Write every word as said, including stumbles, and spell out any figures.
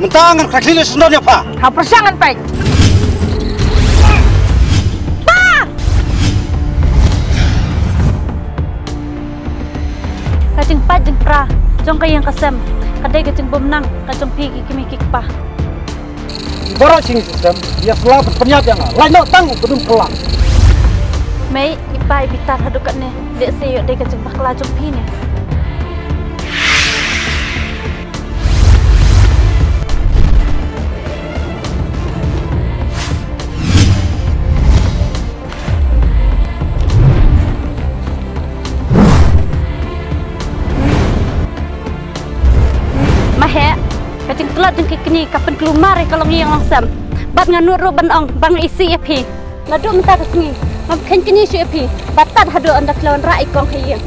Mynta ngan khlaiñ khlieh ïa u syndon ïa pha. Ha pyrshang ngan peit. Pa! Ka jingpait jingpra jong ka ïing ka sem ka dei ka jingbymnang ka jong phi ki kmie ki kpa. Baroh shi sngi shisnem ïa sla ban pynïap ïa nga. Lait noh tang u kdum phylla. Mei, i pa i bitar haduh katne, lehse ïoh dei ka jingbakla jong phi ne. Ma heh, ka jingtlot jong ki kñi ka pynkulmar ïa ka longïing longsem. Bad nga nud ruh ban ong ba nga isih ïa phi. Naduh mynta ka sngi ngam kheiñ kñi shuh ïa phi. Bad tad haduh ynda phi la wanrah ïa kong ha ïing.